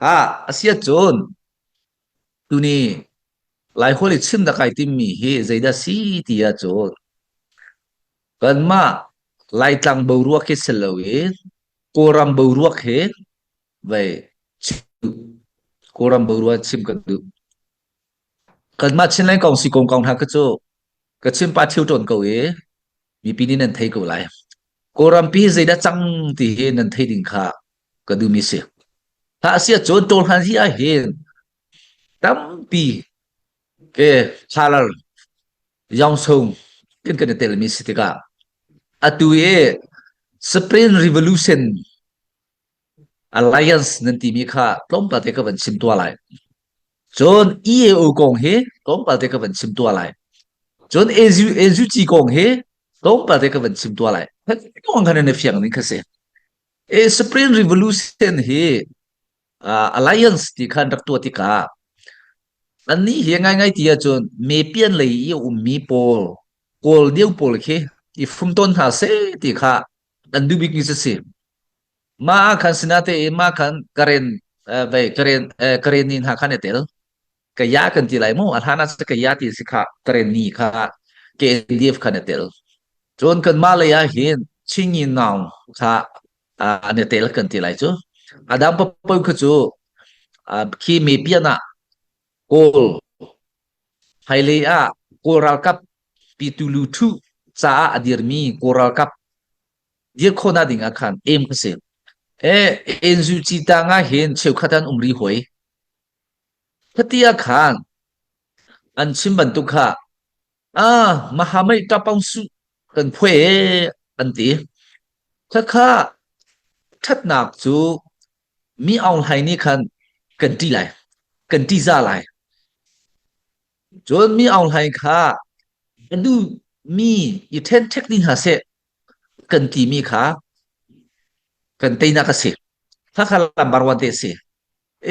Ah, a si ahcun tuni Laiholh i chim na kai timmi hi zeidah si ti ahcun kanmah Laitlang boruak hi si loin Kawlram boruak hi vei chim duh. Kawlram boruak chim kan duh. Kanmah Chinland kong si kong kong hna kha cu ka chim pa ṭhio tawn ko i mipi nih nan thei ko lai. Kawlrampi zeidah cang ti hi nan thei ding kha ka duhmi si. Hlah a si ahcun tawlhlan hi ahhin tampi ke thlalar yangsung kan kan i telmi si tikah atu i Spring Revolution Alliance nan timi kha tlawmpal te ka van chim tuah lai. Cun EAO kong hi tlawmpal te ka van chim tuah lai. Cun AZU kong hi tlawmpal te ka van chim tuah lai. Kong khan na fiang ning kha si. E Spring Revolution hi uh, alliance ti khan rak tuah tikah annih hi ngaingai ti ahcun mepian lei i a ummi pawl kawl deu pawl khi i fum tawn hna seh ti kha an duh bikmi cu si. Mah ah khan sinatein mah khan Karen uh, vei Karen uh, Karen ni hna khan i tel. Kaya kan ti lai mu a hlan ah kaya ti si kha Karen ni kha KNDF khan i tel. Cun kan mah lei ah hin Chingi Naung kha an i tel kan ti lai cu. Adam papo kha cu khi me pian ah Kawl hailei ah Kawl ralkap Pitulu Thu caah a dirmi Kawl ralkap dir khawhnak ding ah khan aim kha si. E Enzu ci tang ah hin cheukhat an um ri hoi. Khati ah khan an chim bantuk kha ah mahamai tapang su kan phuai e an ti. Khakha ṭhatnak cu mi Aung Hlaing nih khan kan ṭih lai, kan ṭihzah lai. Cun mi Aung Hlaing kha a duhmi i ṭhenṭhek ding hna seh kan timi kha kan teinak a si. Khakha lambar wan te a si.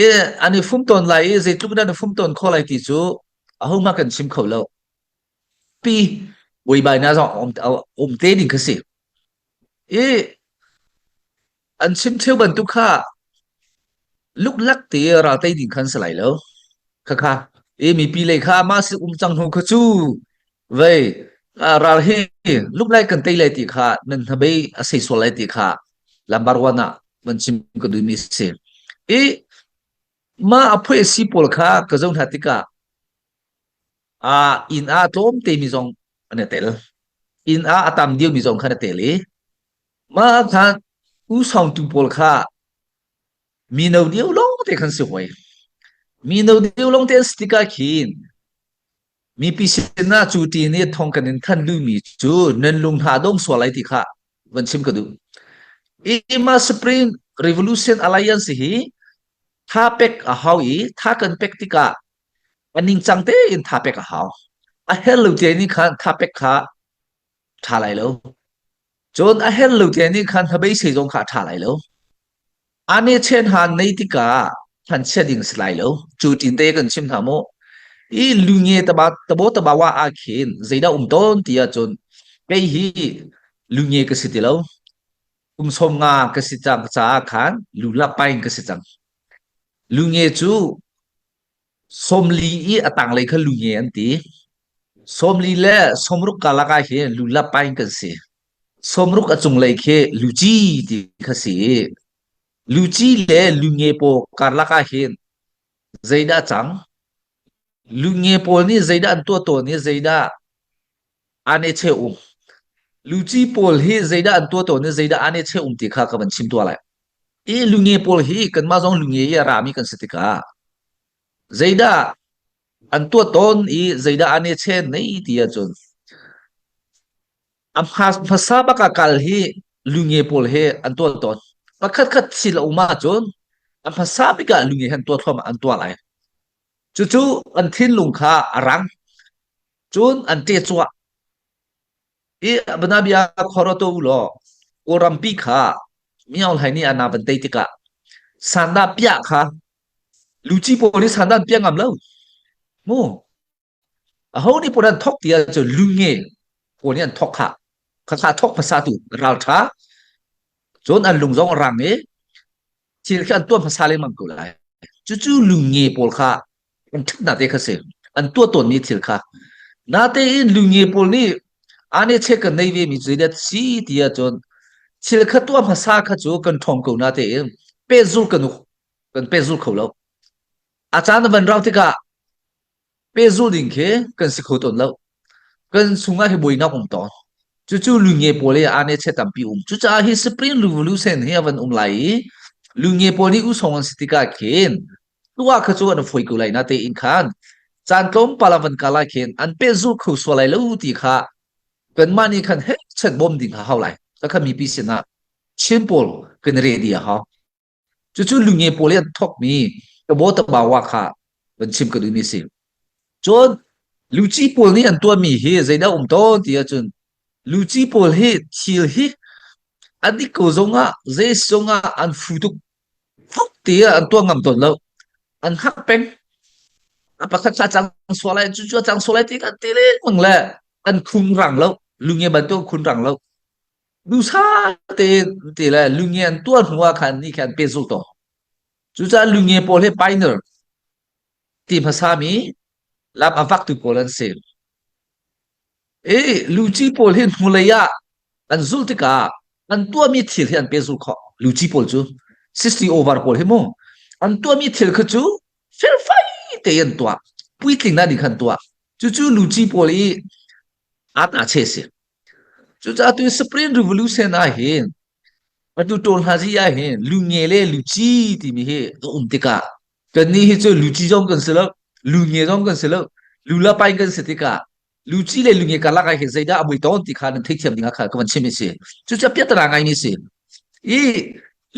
I an i fum tawn lai i zeitluk in an i fum tawn kho lai ti cu ahohmah kan chim kho lo. Pi buaibainak zong um te ding kha si. I an chim ṭheo bantuk kha luklak te ral tei ding khan si lai lo. Khakha i mipi lei kha mah si um cang hnu kha cu vei ral hi luklai kan tei lai ti kha nan hnabei a sei sual lai ti kha lambar wan ah van chim ka duhmi si. I mah a phuai si pawl kha ka zoh hna tikah ah inn ah tlawm te mi zong an i tel. Inn ah a tam deuh mi zong khan a tel i mah khan u sawngtu pawl kha mino deuh lawng te khan si hoi. Mino deuh lawng te an si tikah khin mipi sinah cu ti nih thong kan in than duhmi cu nan lung hna dong sual lai ti kha van chim ka duh. Ima Spring Revolution Alliance hi tha pek a hau i tha kan pek tikah a ningcang tein tha pek a hau. A her lo te nih khan tha pek kha ṭha lai lo. Cun a her lo te nih khan hnabei zong kha a ṭha lai lo. Ane chen han nei tikah han chia ding si lai lo. Cu tin te kan chim hna mu. I lunge taba tabo tabawa ah khin zeidah um tawn ti ahcun kei hi lunge ka si ti lo. Kum som nga ka si cang caah khan lula pain ka si cang. Lunge cu 40 i a tanglei kha lunge an ti. 40 le 60 karlak ah hin lula pain kan si. 60 a cunglei khi luci ti kha si. Luci le lunge paw karlak ah hin zeidah cang? Lunge pawl nih zeidah an tuah tawn i zeidah an i cheu um? Luci pawl hi zeidah an tuah tawn i zeidah an i cheu um ti kha ka van chim tuah lai. I lunge pawl hi kanmah zong lunge i a rami kan si tikah zeidah an tuah tawn i zeidah an i chen nei ti ahcun a hmasa bak ah kal hi lunge pawl he an tuah tawn. Pakhat khat thil a um ahcun a hmasa bik ah lunge he an tuah thluahmah an tuah lai. Cucu an thinlung kha a rang. Cun an ṭe cuah. I banabia khoro to u law Kawlrampi kha Myo Hlai nih ana van tei tikah sandah piah kha luci pawl nih sandah an piah ngam lo. Mu aho nih pawl an thok ti ahcun lunge pawl nih an thok kha kha kha thok hmasa tu ralṭha cun an lung zong a rang i thil khi an tuah hmasa lengmang ko lai. Cucu lungnge pawl kha an ṭhatnak te kha si. An tuah tawnmi thil kha. Natein lungnge pawl nih ane che kan nei ve mi cu zeidah si ti ahcun thil kha tuah hmasa kha cu kan ṭhawng ko natein pehzul kan kan pehzul kho lo. A caan a van rau tikah pehzulh ding khi kan si kho tawn lo. Kan chungah hi buainak um tawn. Cucu lunge pawl hi ane che tampi um. Cucaah hi Spring Revolution hi a van um lai i lunge pawl nih usong an si tikah khin tuah kha cu an foi ko lai na tein khan caan tlawmpal a van kal ah khin an pehzulh kho sual lai lo ti kha kanmah nih khan hei chet bawm ding kha hau lai. Kha mipi sinah Chin pawl kan ready a hau. Cucu lunge pawl i an thawkmi Tabo Tabawa kha van chim ka duhmi a si. Cun luci pawl nih an tuahmi hi zeidah um tawn ti ahcun luci pawl hi thil hi a dik ko zongah zei zongah an fu tuk fuk ti ah an tuah ngam tawn lo. An hak peng. A pakhat kha cang sual lai, cu cu a cang sual lai ti kan ti lengmang le an khung rang lo. Lunge bantuk khun rang lo. Duhsah tein ti le lunge an tuah hnu ah khan ni khan pehzulh tawn. Cucaah lunge pawl hi pioneer ti hmasami lam a vaktu pawl an si. I luci pawl hi hnulei ah an zulh tikah an tuahmi thil hi an pehzulh khawh. Luci pawl cu 60 over pawl hi mu an tuahmi thil kha cu felfai tein an tuah. Puitling na nih khan tuah. Cucu luci pawl i aa che si. Cucaah tu Spring Revolution ah hin atu ṭawl hna zi ah hin lunge le luci timi hi a um tikah kannih hi cu luci zong kan si lo, lunge zong kan si lo, lulapai kan si tikah luci le lunge karlak ah hin zeidah a mui tawn ti kha nan theithiam ding ah kha ka van chim i si. Cucaah piahtana ngaimi si. I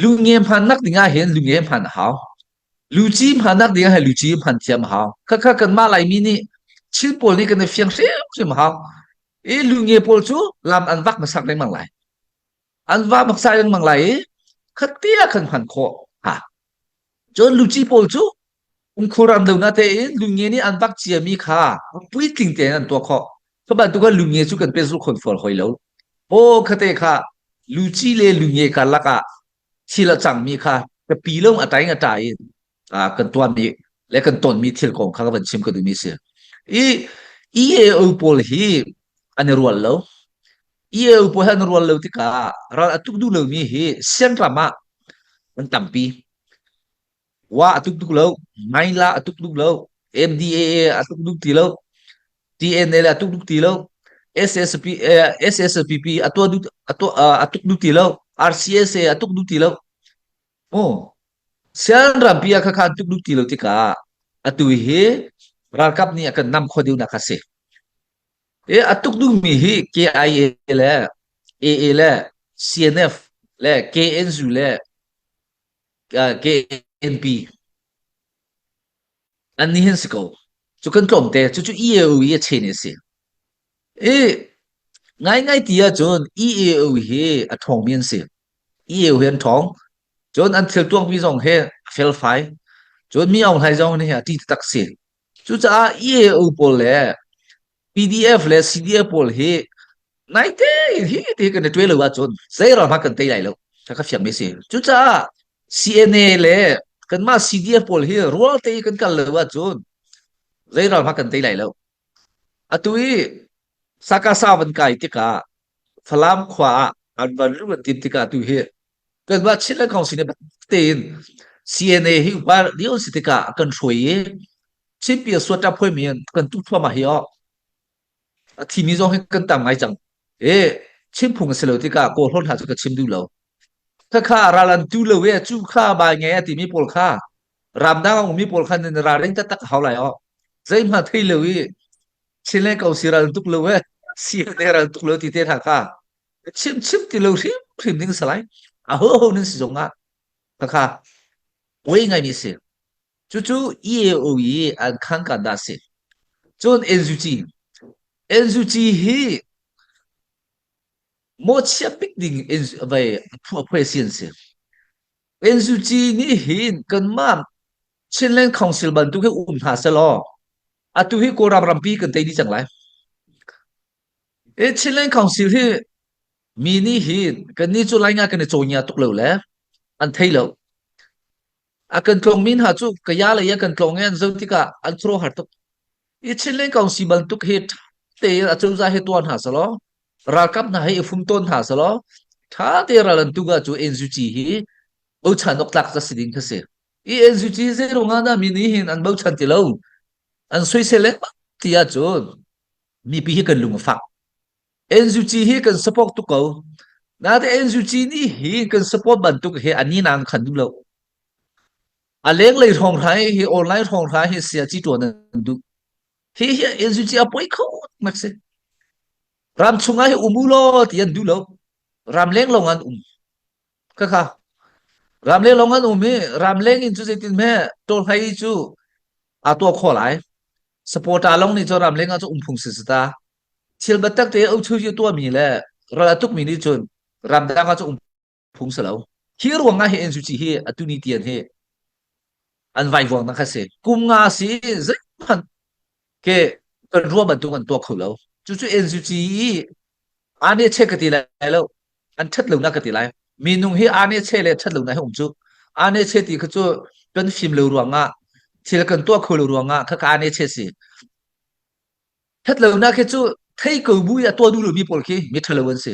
lunge hmannak ding ah hin lunge hman a hau. Luci hmannak ding ah hin luci hman thiam a hau. Khakha kanmah Laimi nih Chin pawl nih kan i fiang hrimhrim a hau. I lunge pawl cu lam an vak hmasak lengmang lai. An va hmasa lengmang lai i khatte ah khan hman khawh. Ha. Cun luci pawl cu umkhur ram lo na tein lunge nih an vak ciami kha puitling tein an tuah khawh. Cu bantuk ah lunge cu kan pehzulh khon fual hoi lo. Aw khate kha luci le lunge karlak ah thil a cangmi kha ka pi lo a taing a ta in kan tuahmi le kan tonmi thil kong kha ka van chim ka duhmi si. I EAO pawl hi an i rual lo. EAO pawl hi an i rual lo tikah ral a tuk duh lomi hi sianram ah an tampi. Wa a tuk duh lo, Maila a tuk duh lo, MDAA a tuk duh ti lo, TNL a tuk duh ti lo, SSP, SSPP a tuah duh a tuah a tuk duh ti lo, RCSA a tuk duh ti lo. Oh, Sianrampi ah khakha an tuk duh ti lo tikah atu hi ralkap nih a kan nam kho deuhnak a si. E a tuk duhmi hi KIA le AA le CNF le KNU le KNP an nih hin si ko. Cu kan tlawmte cucu EAO i a chain a si. I ngaingai ti ahcun EAO hi a ṭhawngmi an si. EAO hi an ṭhawng. Cun an thil tuakmi zong hi a felfai. Cun mi Aung Hlaing zong nih a ṭih taktak si. Cucaah EAO pawl le PDF le CDF pawl hi naite in hi ti kan i ṭuai lo ahcun zei ram ah kan tei lai lo. Ka ka fiangmi si. Cucaah CNA le kanmah CDF pawl hi rual te i kan kal lo ahcun zei ram ah kan tei lai lo. Atu i Sakasa van kai tikah Falam khua ah an van ru an tim tikah tu hi kanmah Chinland Council nih tein CNA hi upa lio si tikah a kan hruai i Chinpi a suat ṭap mi kan tu thluahmah hi aw a thimi zong hi kan tam ngai cang. E chim phung a si lo tikah Kawl hna cu ka chim duh lo. Khakha ral an tu lo e cu kha bai ngai a timi pawl kha ramdang a ummi pawl kha nan ralring taktak a hau lai aw. Zeihmah thei lo i Chinland ko si ral tuk lo e CNA ral tuk lo ti te hna kha chim chim ti lo hrim hrim ding salai a ho ho nan si zong ah khakha poi ngai mi si cucu EAO i an khang kan dah si cun NUG NUG hi mawchia bik ding in vai phu a si an si NUG nih hin kanmah Chinland Council bantuk hi um hna selaw atu hi Kawlram rampi kan tei dih cang lai. E Chinland Council hi mi nih hin kannih cu Lainga kan i cawngia tuk lo le an thei lo. A kan tlawngmi hna cu kaya lei ah kan tlawng i an zoh tikah an khuaruahhar tuk. I Chinland Council bantuk hi ṭha tein acozah hi tuah hna selaw ralkap hna hi i fum tawn hna selaw ṭha te ral an tuk ahcun NUG hi bochan awk tlak a si ding kha si. I NUG zeiruang ah dah mi nih hin an bochan ti lo an soisel lengmang ti ahcun mipi hi kan lung a fak. NUG hi kan support tuk ko. Nain NUG nih hi kan support bantuk hi ani nang khan duh lo. A lenglei hrawng hrai hi online hrawng hrai hi sia ci tuan an duh. Hi hi NUG a poi kho mak si. Ram chungah hi um u law ti an duh lo. Ram leng lawng an um. Khakha. Ram leng lawng an um i ram leng in cu zeitin hme tawl hlei cu aa tuah khawh lai. Supporter lawng nih cu ram leng ah cu um phung si si ta. Thil biatak te o chu tuahmi le ral a tukmi nih cun ramdang ah cu um phung si lo. Hi ruang ah hi NCC hi atu ni tian hi an vaivuang nak a si. Kum nga si zeihmanh ke kan ruah bantuk an tuah kho lo. Cucu NCC i ane che ka ti lai lo. An ṭhat lo nak ka ti lai. Minung hi ane che le ṭhat lo nak hi um cu. Ane che ti kha cu kan fim lo ruangah thil kan tuah kho lo ruangah kha ka ane che si. Ṭhat lonak hi cu thei ko bu i a tuah duh lomi pawl khi mi ṭhalo an si.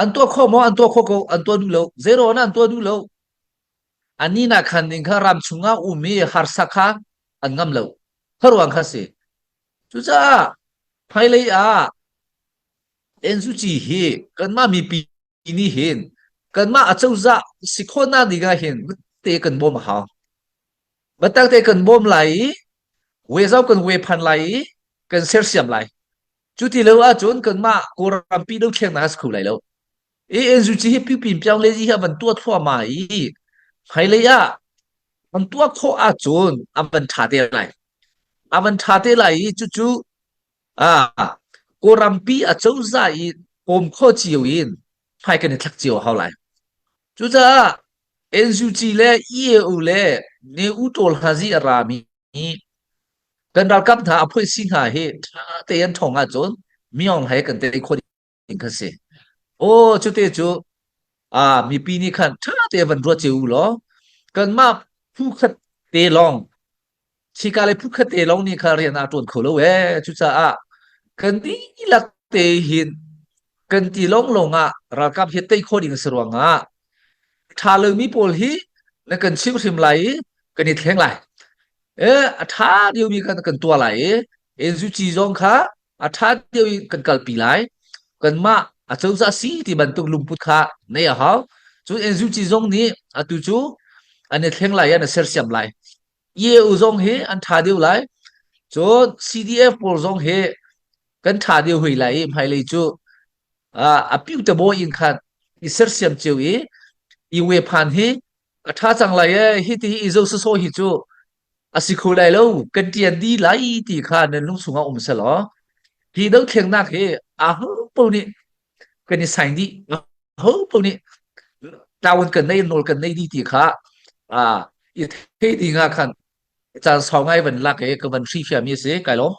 An tuah khawh maw? An tuah khawh ko. An tuah duh lo. Zeirawn an tuah duh lo. Ani nak khan ding kha ram chungah um i harsa kha an ngam lo. Kha ruang kha si. Cucaah hmailei ah NUG hi kanmah mipi nih hin kanmah acozah si khawhnak ding ah hin te kan bawm a hau. Biatak te kan bawm lai i wezau kan we phan lai i kan sersiam lai. Cu ti lo ahcun kanmah Kawlrampi dothlennak a si kho lai lo. ANUG hi pipin piang le hi a van tuah thluahmah i hmailei ah an tuah khawh ahcun a van ṭha te lai. A van ṭha te lai i cucu ah Kawlrampi a cozah i pawm khawh cio in hmai kan i thlak cio a hau lai. Cucaah NUG le EAO le Ne U Tawl Hazi a rami kan ralkap hna a phoihsi hna hi ṭha tein an ṭhawng ahcun Myaung he kan tei khawh ding kha si. Aw cute cu ah mipi nih khan ṭha tein van ruat cio u law kanmah phu khat te lawng Hika le phukhat te lawng nih kha rian aa ṭuan kho lo ee. Cucaah kan dihlak te hin kan ti lawnglawng ah ralkap hi tei khawh ding a si ruangah ṭha lomi pawl hi na kan chimh hrim lai i kan i thleng lai. E, a ṭha deuhmi kha kan tuah lai i NUG zong kha a ṭha deuh in kan kalpi lai. Kanmah a cozah si ti bantuk lungput kha nei a hau. Cun NUG zong nih atu cu an i thleng lai i an i sersiam lai. EU zong hi an ṭha deuh lai. Cun CDF pawl zong hi kan ṭha deuh hui lai i hmailei cu a piute bawi in khan i sersiam cio i i we phan hi a ṭha cang lai e hi ti i zo saw hi cu a si kho lai lo kan ṭian di lai ti kha nan lung chungah um selaw hi dothlennak hi a ho paoh nih kan i saing dih ho paoh nih tawun kan nei nawl kan nei dih ti kha a i thei ding ah khan caan sau ngai van lak i ka van hri fiami a si kai lawm.